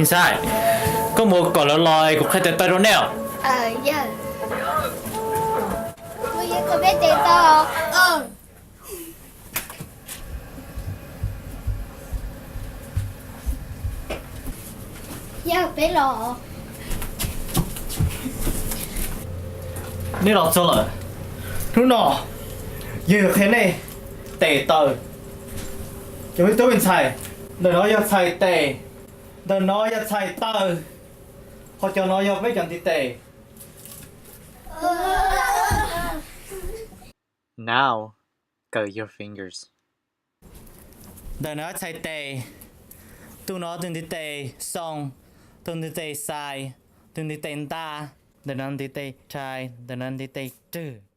Ntxhais, koj mus kom lawv los kuv qhia tes taw rau nej os. Nej los txog lawm. Hnub no yog yuav qhia nej tes taw. Cov me tub me ntxhais, ntawm no yog txhais tes, ntawm no yog txhais taw, ho cov no yog peb cov ntiv tes. Now, curl your fingers. Ntawm no txhais tes, tus no tus ntiv tes xoo, tus ntiv tes xais, tus ntiv tes nta, ntawm no ntiv tes rhais, ntawm no ntiv tes rwg.